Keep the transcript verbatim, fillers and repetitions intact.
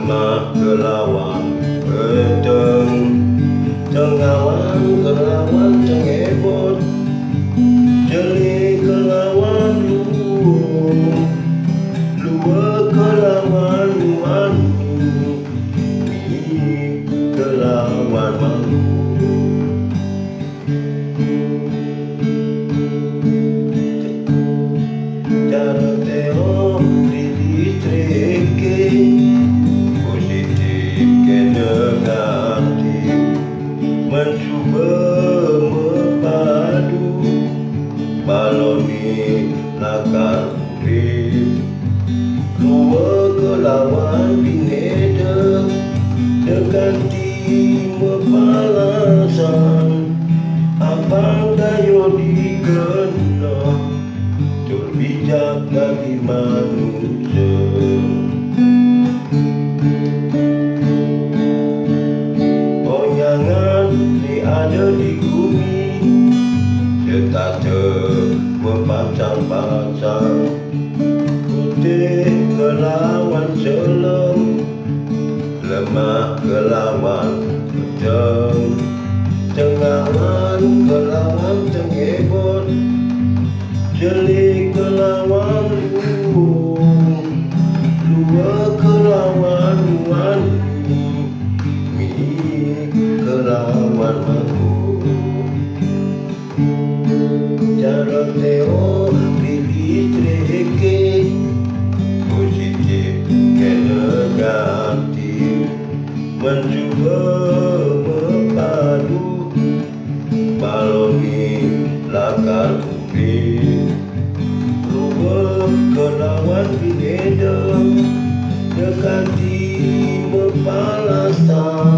Lemah kelawan peteng, tengawan kelawan tengebot, jelik kelawan luwung, luwung kelawan nuan, mie kelawan malu. Cara teori listrik, positif ke negatif, mencuba mepadu, balon ni lakar urip. Dua kelawan bineda, dekanti mepalasan, abang dayo dikena, tur bijak dadi manusia. Onyangan ni ada di gumi, setata mepasang-pasang, putih kelawan selem, lemah kelawan peteng, tengawan kelawan tengebot, jelik kelawan luwung, luwung kelawan nuan, mie kelawan malu. Cara teori listrik, positif ke negatif, mencuba mepadu, balon ni lakar urip. Dua kelawan bineda, dekanti mepalasan,